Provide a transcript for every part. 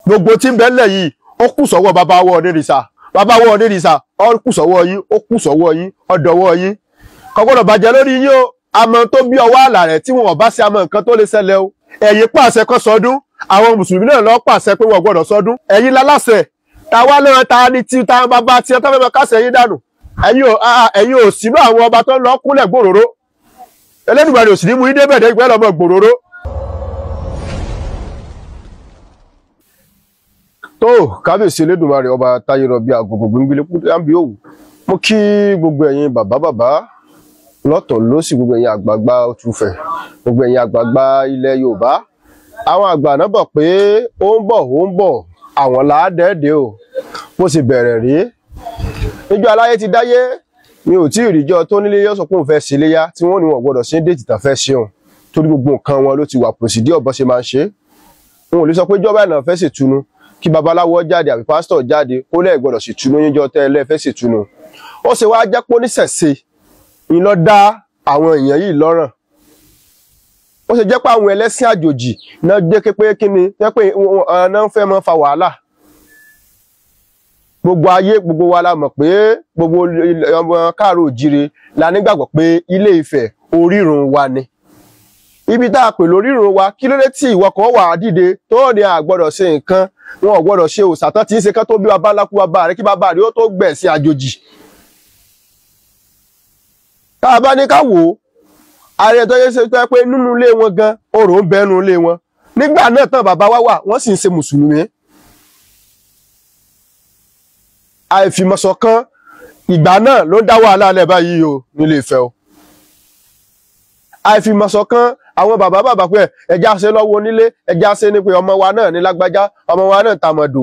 Gbogbo tí ń bẹ ńlẹ̀ yìí ó kù sọ́wọ́ bàbá wọ Onírìṣà. Bàbá wọ Onírìṣà ó kù sọ́wọ́ yín, ó kù sọ́wọ́ yín, ọ̀dọ̀wọ́ yín. Kò gbọ́dọ̀ bàjẹ́ lórí yín o. Àmọ́ tó bí ọwọ́ àlà rẹ̀ tí wọn bá ṣe àmọ́ nǹkan tó lè ṣẹlẹ̀ o. Ẹ̀yin pàṣẹ kan sọdún, àwọn mùsùlùmí náà lọ pàṣẹ pé wọn gbọ́dọ̀ sọdún. Ẹ̀yin láláṣẹ, ta wá lọ́rọ̀ ta ni tí ta bàbá tí ẹ tó fẹ́ mọ kásẹ̀ yín dànù. Ẹ̀yin ò sínú àwọn ọba tó ń lọ kúnlẹ̀ gbòòrò. Ẹlẹ́dùmarè ò sì ní mú yín débẹ̀ dé ìgbẹ́ lọ́mọ gbòòrò. Tó kábíyèsí Elédùmarè ọba Táyérọbí àgògò gbíngbílé kúndàbí òwú. Mo kí gbogbo ẹ̀yin bàbá bàbá lọ́tọ̀ lósì, gbogbo ẹ̀yin àgbààgbà Òtúfẹ̀, gbogbo ẹ̀yin àgbààgbà ilẹ̀ Yorùbá. Àwọn àgbà náà bọ̀ pé ó ń bọ̀ ó ń bọ̀, àwọn làádẹ́ẹ̀dẹ́ o. Bó sì bẹ̀rẹ̀ rí níjọ́ aláyé ti dáyé, mi ò tí ì ríjọ́ tó nílé yóò sọ pé òun fẹ́ ṣe iléyá tí wọ́n ní wọn gbọ́dọ̀ ṣe ń déètì tán fẹ́ ṣeun, torí gbogbo nǹkan wọn ló ti wà pòsídìí bó ṣe máa ń ṣe. Wọn ò lè sọ pé ìjọba ìlànà fẹ́ ṣètùnú kí babaláwo jáde àbí pásítọ̀ jáde kó lẹ́ẹ̀ gbọ́dọ̀ ṣètùnú yíjọ́ tẹ́ ẹ lẹ́ẹ̀ fẹ́ ṣètùnú. Ó ṣe wá jẹ́ pé oníṣẹ̀ṣe ń lọ dá àwọn èèyàn yìí lọ́ràn. Ó ṣe jẹ́ pé àwọn ẹlẹ́sìn àjòjì náà jẹ́ pé kí ni jẹ́ pé náà fẹ́ máa fa wàhálà. Gbogbo ayé gbogbo wa la mọ̀ pé gbogbo ọmọ káàró òjíire la nígbàgbọ́ pé Ilé Ifẹ̀ orírun wa ni. Ibi tá a pè lórírun wa, kí ló dé tí ìwọ kan wà á dìde tó ní a gbọ́dọ̀ ṣe nǹkan, wọn ò gbọ́dọ̀ ṣe òòṣà tán tí ń ṣe kán tó bí baba ńlá kú bàbá rẹ̀ kí bàbá rẹ̀ ó tó gbẹ̀sìn àjòjì. Tá a bá ní ká wò ó, ààrẹ tó yẹ ṣe tó yẹ pé nínú ilé wọn gan orò ń bẹ nínú ilé wọn. Nígbà náà tán bàbá wa wà, wọ́n sì ń ṣe mùsùlùmí. Àìfìmọ̀ṣọ̀kan ìgbà náà ló ń dá wàhálà lẹ̀ báyìí o nílé Ifẹ̀ o. Àìfìmọ̀ṣọ̀kan àwọn bàbá bàbá pé ẹja ṣe lọ́wọ́ onílé, ẹja ṣe ní pé ọmọ wa náà ní lágbájá, ọmọ wa náà tàmọ̀dù,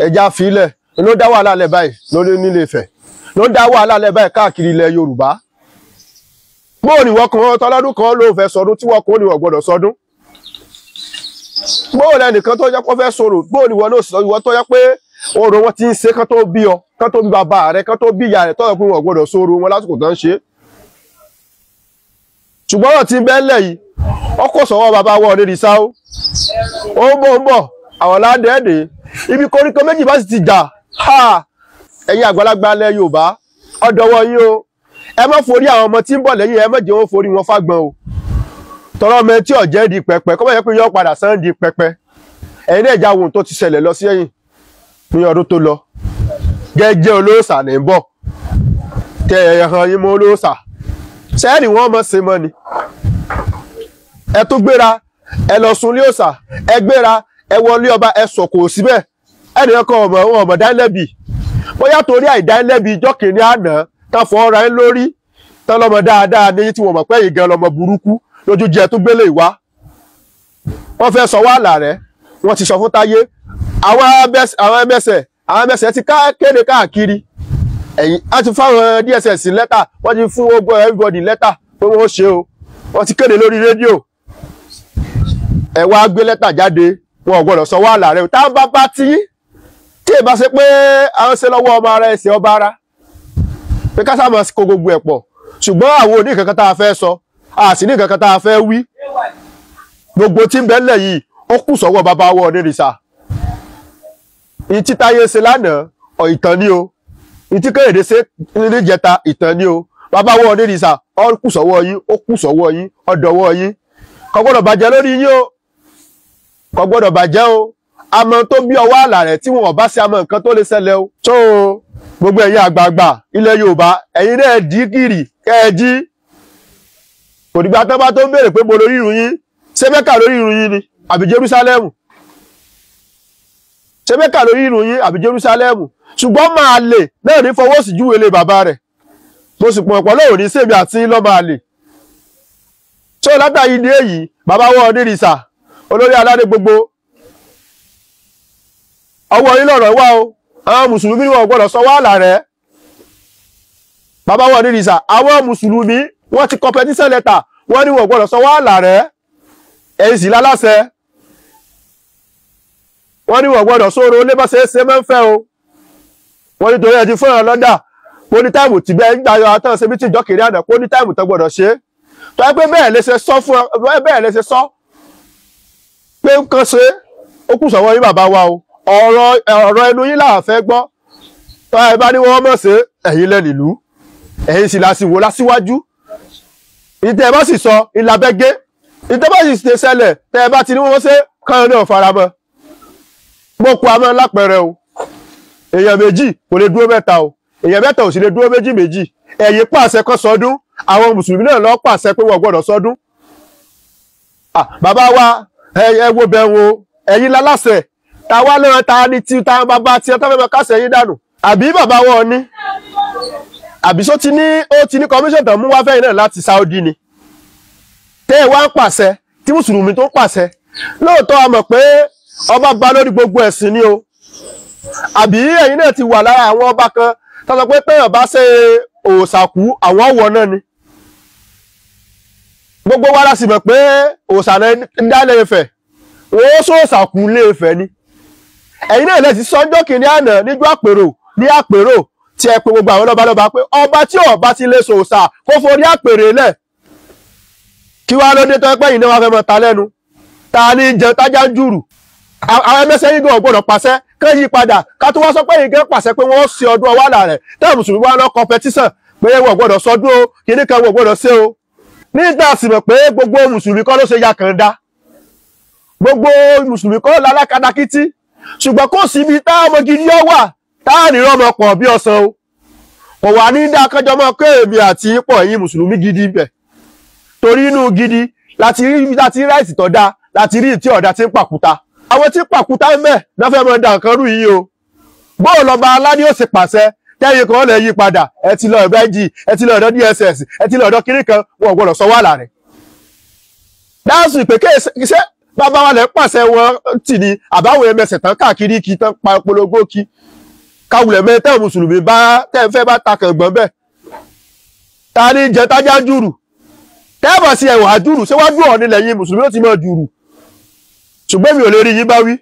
ẹja filẹ̀ ló dá wàhálà lẹ̀ báyìí lórí nílé Ifẹ̀, ló dá wàhálà lẹ̀ báyìí káàkiri ilẹ̀ Yorùbá. Bóò ní wọ́n kan tọ́lọ́dún kan ló fẹ́ sọdún tí wọ́n kò ní wọ́n gbọ́dọ̀ sọdún. Bóò lẹ́nìkan tó jẹ́ kó fẹ́ sọ̀rọ̀, bóò ní wọ́n tó jẹ́ pé orò wọn ti ń ṣe kán tó bí ọ, kán tó bí bàbá rẹ, kán tó bí ìyá rẹ, tọ́jọ́ pé wọn gbọ́dọ̀ sọ̀rọ̀ wọn lásìkò tó ń ṣe. Ṣùgbọ́n ọ̀rọ̀ tí ń bẹ ńlẹ̀ yìí, ó kò sọ́wọ́ bàbá wọn Onírìṣà o. Ó ń bọ̀ ń bọ̀, àwọn ládẹ́ẹ̀dẹ́. Ibi koríko méjì bá sì ti jà, ha! Ẹ̀yin àgbàlagbà ilẹ̀ Yorùbá, ọ̀dọ̀wọ́ yín o. Ẹ má forí àwọn ọmọ tí ń bọ̀ lẹ́yìn, ẹ má jẹ́ wọn forí wọn fágbọn o. Tọrọ ọmọ tí ọ̀jẹ́ di pẹpẹ, kọ́ bá yẹ pé yọ padà sán di pẹpẹ. Ẹ̀yin náà já ohun tó ti ṣẹlẹ̀ lọ sí ẹ̀yìn ní ọdún tó lọ. Gẹ́gẹ́ olóòṣà ní ń bọ̀. Tẹ ẹ̀hàn yín mọ́ olóòṣà. Sẹ́ẹ̀rì wọ́n mọ̀ ṣe mọ́ ni. Ẹ tó gbéra, ẹ lọ sun ilé òòṣà, ẹ gbéra, ẹ wọlé ọba, ẹ sọ̀kò síbẹ̀. Ẹnìkan kan ọmọ wọn ọmọ dánilẹ́bi. Bóyá torí àìdánilẹ́bi ijọ́ kìíní àná tán fọ́ ara ẹ lórí, tán lọ́mọ dáadáa ní tí wọ́n mọ̀ pé ẹ̀yin gan lọ́mọ burúkú lójú jẹ tó gbélé ìwá. Wọ́n fẹ́ sọ wàhálà rẹ̀, wọ́n ti sọ fún Táyé. Àwọn ẹmẹsẹ̀ ti kéde káàkiri. Ẹ̀yin á ti fáwọn DSS lẹ́tà, wọ́n ti fún gbogbo everybody lẹ́tà pé wọ́n ṣe o. Wọ́n ti kéde lórí rédíò. Ẹ wá gbé lẹ́tà jáde, wọn ò gbọ́dọ̀ sọ wàhálà rẹ̀. Tá bá bá tí ì bá ṣe pé àwọn ṣe lọ́wọ́ ọmọ ara ẹsẹ̀ ọba ara pé ká sáà máa kó gbogbo ẹ̀ pọ̀. Ṣùgbọ́n àwọn ò ní nǹkan kan tá a fẹ́ sọ, a sì ní nǹkan kan tá a fẹ́ wí. Gbogbo tí ń bẹ ńlẹ̀ yìí ó kù sọ́wọ́ bàbá wọ Onírìṣà. Ìtí Táyé ṣe lánàá, ìtàn ni o. Ìtí Kẹ́hìndé ṣe níjẹta, ìtàn ni o. Bàbá wọ Onírìṣà ó kù sọ́wọ́ yín, ó kù sọ́wọ́ yín, ọ̀dọ̀wọ́ yín. Kò gbọ́dọ̀ bàjẹ́ lórí yín o. Kò gbọ́dọ̀ bàjẹ́ o. Àmọ́ tó bí ọwọ́ àlà rẹ̀ tí wọn ò bá ṣe àmọ́ nǹkan tó lè ṣẹlẹ̀ o. Tó o gbogbo ẹ̀yin àgbààgbà ilẹ̀ Yorùbá, ẹ̀yin náà dí kiri kẹ́ ẹ jí. Kò dìgbà tán bá tó ń béèrè pé mo lórí irun yín, ṣé Mẹ́kà lórí irun yín ni àbí Jerúsálẹ́mù? Ṣé Mẹ́kà lórí irun yín àbí Jerúsálẹ́mù? Ṣùgbọ́n máa lè náà ní fọwọ́ sí júwe lé bàbá rẹ̀. Mo sì pọ̀ ọ̀pọ̀ lóòrùn ní sèmi àti lọ́ máa lè. Ṣé o látàrí ní èyí, bàbá wọn Onírìṣà, olórí aládé gbogbo. Ọwọ́ yín lọ̀rọ̀ wá o. Àwọn mùsùlùmí wọn gbọ́dọ̀ sọ wàhálà rẹ̀. Bàbá wọn Onírìṣà, àwọn mùsùlùmí wọ́n ti competition letter, wọ́n ní wọn gbọ́dọ̀ sọ wàhálà rẹ̀. Ẹ̀yin sì láláṣẹ. Wọ́n ní wọn gbọ́dọ̀ sọ̀rọ̀ lé bá ṣe é ṣe máa ń fẹ́ o. Wọ́n ní torí ẹ ti fún ẹ lọ́dà, kó ní táìmù tí bẹ́ẹ̀ ń gbà yọ àtàn ṣe bí tí ìjọ kiri àná, kó ní táìmù tó gbọ́dọ̀ ṣe. Tó yẹ pé bẹ́ẹ̀ lè ṣe sọ fún ẹ, bẹ́ẹ̀ lè ṣe sọ pé nǹkan ṣe Ó kù sọ́wọ́ yín bàbá wa o. Ọ̀rọ̀ ẹnu yín là fẹ́ gbọ́. Tọ́ ẹ bá ní wọ́n mọ̀ sí ẹ̀yin lẹ́ nílùú, ẹ̀yin sì lásìwò lásíwájú. Ìtẹ́ ẹ bá sì sọ ìlàbẹ́gẹ́, ìtẹ́ bá sì ṣe ṣẹlẹ̀, tẹ́ ẹ bá ti ní wọ́n ṣe kán náà faramọ́. Gbókù àmọ́ lápẹẹrẹ o, èèyàn méjì kò lè dúró mẹ́ta o, èèyàn mẹ́ta ò sì lè dúró méjì méjì. Ẹ̀yin pàṣẹ kán sọdún, àwọn mùsùlùmí náà lọ pàṣẹ pé wọ́n gbọ́dọ̀ sọdún. Bàbá wa ẹ wo bẹ́ẹ̀ wo, ẹ̀yin láláṣẹ táwa náà ta ni tí ta bàbá tí ẹ tó fẹ́ mọ kásẹ̀ yín dànù. Àbí bàbá wọn ní àbí só ti ní ó ti ní commission tán mú wá fẹ́yìn náà láti Saudi ni tẹ́ ẹ wá ń pàṣẹ tí mùsùlùmí tó ń pàṣẹ. Lóòótọ́ a mọ̀ pé ọba ba lórí gbogbo ẹ̀sìn ni o. Àbí ẹ̀yin náà ti wà lára àwọn ọba kan tó sọ pé téèyàn bá ṣe òòṣà kú àwọn ọ̀wọ́ náà ni. Gbogbo wa la sì mọ̀ pé òòṣà náà ń dá Ilé Ifẹ̀, wọ́n sòòṣà kú Ilé Ifẹ̀ ni. Ẹ̀yin náà lè ti sọ́jọ́ kìíní àná níjọ́ àpérò ní àpérò tí ẹ pé gbogbo àwọn lọ́balọ́ba pé ọba tí ọba ti lè sòòṣà kó forí àpèrè lẹ̀. Kí wàá lóde tó pẹ́ yìí náà wàá fẹ́ mọ ta lẹ́nu ta ní jẹun tájá ń jùrù. Àwọn ẹmẹsẹ yìí gan gbọ́dọ̀ pàṣẹ kán yí padà ká tó wá sọ pé yìí gan pàṣẹ pé wọ́n ṣe ọdún ọwọ́ àlà rẹ̀. Táwọn mùsùlùmí wá lọ kọmpẹtíṣàn pé wọ́n gbọ́dọ̀ sọdún o, kíní kan wọ́n gbọ́dọ̀ ṣe o. Nígbà sì mọ̀ pé gbogbo mùsùlùmí kọ́ ló ṣe ya kànda, gbogbo mùsùlùmí kọ́ lálákadakítí, ṣùgbọ́n kò síbi táwọn ọmọ gidi ọ wà táà ní rọmọ pọ̀ bí ọsàn o. Kò wà ní dá kọjọ mọ́ pé èmi àti pọ̀ ẹ̀yin mùsùlùmí gidi bẹ̀, torí inú gidi láti rí ráìsì tó dáa, láti rí ìtí ọ̀dà tí ń pàkúta. Àwọn tí ń pàkúta ń bẹ̀ náà fẹ́ mọ da nǹkan rú yìí o. Bóò lọ́ba aládé ó sì pàṣẹ tẹ́yìn kan lè yí padà, ẹ ti lọ ọ̀dọ̀ IG, ẹ ti lọ ọ̀dọ̀ DSS, ẹ ti lọ ọ̀dọ̀ kiri kan, wọn ò gbọ́dọ̀ sọ wàhálà rẹ̀. Dáàsù ìpè kéèṣe bàbá wa lẹ̀ pàṣẹ wọn tì ní àbáwọn ẹmẹsẹ̀ tán káàkiri kí tán pa polongo kí káwulẹ̀ mẹ́tẹ́ mùsùlùmí bá tẹ́ fẹ́ bá takàn gbọ́n bẹ́ẹ̀. Ta ní jẹ tájá jùrù tẹ́ẹ̀bà sí ẹ̀wà jùrù síwájú ọ̀ní lẹ́yìn mùsùlùmí ó ti mọ̀ jùrù. Ṣùgbọ́n mi ò lè rí yín bá wí,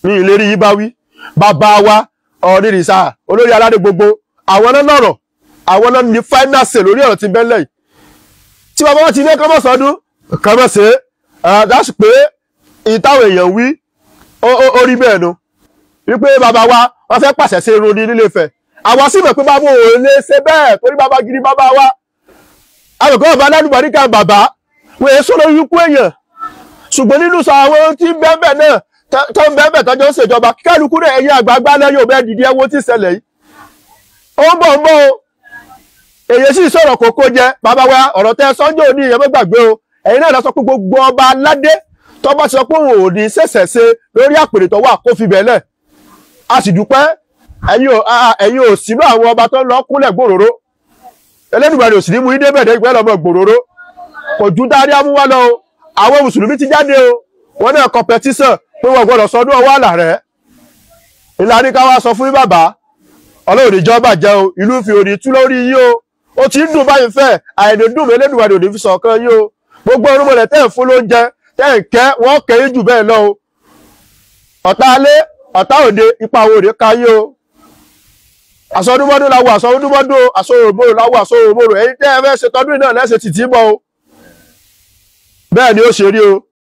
mi ò lè rí yín bá wí. Bàbá wa Ọ̀ọ̀nìrìṣà olórí aládé gbogbo àwọn náà lọ́rọ̀, àwọn náà ní final say lórí ọ̀rọ̀ tí ń bẹ́lẹ̀ yìí. Tí bàbá wọn ti ní kọ́mọ̀ sọdún kọ́mọ̀ ṣe é, dáṣù pé ìtàwọn èèyàn wí ó rí bẹ́ẹ̀ nu wípé bàbá wa wọ́n fẹ́ pàṣẹ sí irun ní Ilé Ifẹ̀. Àwa sì mọ̀ pé bàbá ò lè ṣe bẹ́ẹ̀ torí bàbá gidi bàbá wa. Àbẹ̀kọ́ bàbá lálùbáríkà bàbá wọ́n èso lórí ikú èèyàn. Ṣùgbọ́n nínú sọ àwọn tí ń bẹ́ẹ̀ náà tó ń bẹ́ẹ̀ tọ́jọ́ ń ṣèjọba kálukú rẹ̀ ẹ̀yin àgbààgbà lẹ́yìn òbẹ́ dìde ẹwọ́ tí ń ṣẹlẹ̀ yìí. Ó ń bọ̀ ń bọ̀ o, èyí sì sọ̀rọ̀ kókó jẹ bàbá wa. Ọ̀rọ̀ tẹ sọ́njọ́ òní ìyẹn mọ́gbàgbé o. Ẹ̀yin náà lọ sọ pé gbogbo ọba aládé tó bá ti sọ pé òun ò ní ṣẹ̀ṣẹ̀ ṣe lórí àpèrè tó wà kó fi bẹ̀lẹ̀. A sì dúpẹ́ ẹ̀yin ò sínú àwọn ọba tó ń lọ kúnlẹ̀ gbòòrò. Ẹlẹ́dùmarè ò sì ní mú idé bẹ̀rẹ̀ ìgbẹ́ lọ́mọ gbòòrò. Kò ju dárí amúwá lọ o. Àwọn mùsùlùmí ti jáde o, wọn náà kọmpẹtíṣàn pé wọn gbọ́dọ̀ sọdún ọwọ́ àlà rẹ̀. Ìlànà ká wá sọ fún bàbá Ọlọ́run ìjọ bàjẹ́ o, ìlú fi òní tú lórí yín o. Ó ti ń dùn báyìí fẹ́ àìní dùn mí Ẹlẹ́dùmarè òní fi sọ̀kan yín o. Gbogbo orúmọlẹ̀ tẹ́ ẹ̀ fún lóúnjẹ tẹ́ ẹ̀ kẹ́ wọ́n kẹ́ yín jù bẹ́ẹ̀ lọ o. Ọ̀tá alé ọ̀tá òde ipa wo òde ká yín o. Àsọdúnmọ́dún la wo àsọdúnmọ́dún o, àsọòròmọ́rò la wo àsọòròmọ́rò. Ẹ̀yin tẹ́ ẹ fẹ́ ṣe tọdún náà lẹ́sẹ̀ tìtì bọ̀ o. Bẹ́ẹ̀ ni ó ṣe rí o.